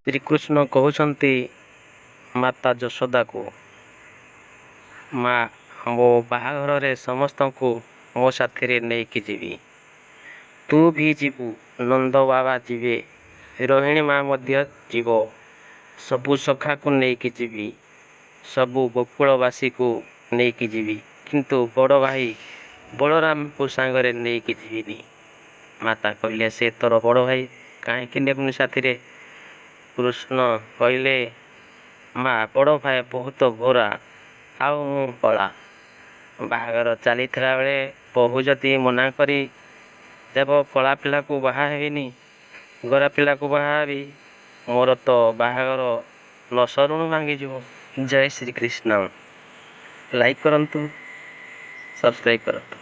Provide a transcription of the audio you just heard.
ଶ୍ରୀକୃଷ୍ଣ କହୁଛନ୍ତି ମାତା ଯଶୋଦାକୁ, ମା, ମୋ ବାହାଘରରେ ସମସ୍ତଙ୍କୁ ମୋ ସାଥିରେ ନେଇକି ଯିବି। ତୁ ବି ଯିବୁ, ନନ୍ଦ ବାବା ଯିବେ, ରୋହିଣୀ ମା ମଧ୍ୟ ଯିବ। ସବୁ ସଖାକୁ ନେଇକି ଯିବି। ସବୁ ଗୋକୁଳବାସୀକୁ ନେଇକି ଯିବି। କିନ୍ତୁ ବଡ଼ ଭାଇ ବଳରାମକୁ ସାଙ୍ଗରେ ନେଇକି ଯିବିନି। ମାତା କହିଲେ, ସେ ତୋର ବଡ଼ ଭାଇ, କାହିଁକି ନେବୁନି ସାଥିରେ? କୃଷ୍ଣ କହିଲେ, ମା, ବଡ଼ ଭାଇ ବହୁତ ଗୋରା ଆଉ ମୁଁ କଳା। ବାହାଘର ଚାଲିଥିଲା ବେଳେ ବୋହୂ ଯଦି ମନା କରି ଦେବ କଳା ପିଲାକୁ ବାହା ହେବିନି, ଗୋରା ପିଲାକୁ ବାହା ହେବି, ମୋର ତ ବାହାଘର ନ ସରୁଣୁ ଭାଙ୍ଗିଯିବ। ଜୟ ଶ୍ରୀକୃଷ୍ଣ। ଲାଇକ୍ କରନ୍ତୁ, ସବସ୍କ୍ରାଇବ୍ କରନ୍ତୁ।